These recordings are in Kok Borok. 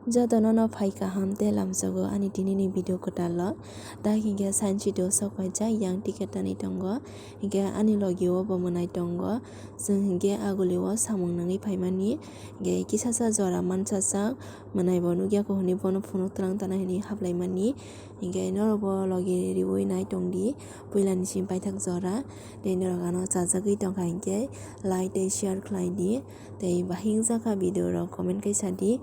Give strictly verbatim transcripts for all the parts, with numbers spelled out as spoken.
Jotono no phai kaham tei lamsogo ani tinini video kwtal o. Da hinkhe science city o sok paijak yang ticket tanwi tongo. Hinkhe ani logi o bo mwnai tongo. Chwng hinkhe aguli o samung nangwi phaimani. Hinkhe kisasa jora mansajak mwnai bo nukya ko hwnwi bono phunuk twlang tana hwnwi haplaimani. Hinkhe norok bo logi riwi nai tongdi puilani simi paithak jora. Tei norok ano chajagwi tongkha hinkhe like tei share khlaidi. Tei bahai wngjakha video rok comment kaisa di.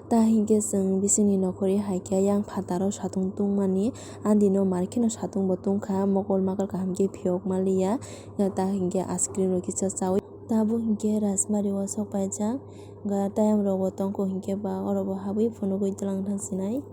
Ta hinkhe chwng bisingni nokhorwi hai khe yang phataro satung tungmani, andino mar kheno satung bo tungkha, mokol makal kaham khe phiyok manliya, ta hinkhe ice cream rok kisa chaui. Tabuk hinkhe Rajbari o sok paijak, tayam rok bo tongkho hinkhe ba oro bo habwi phunugwi twlang thang sinai.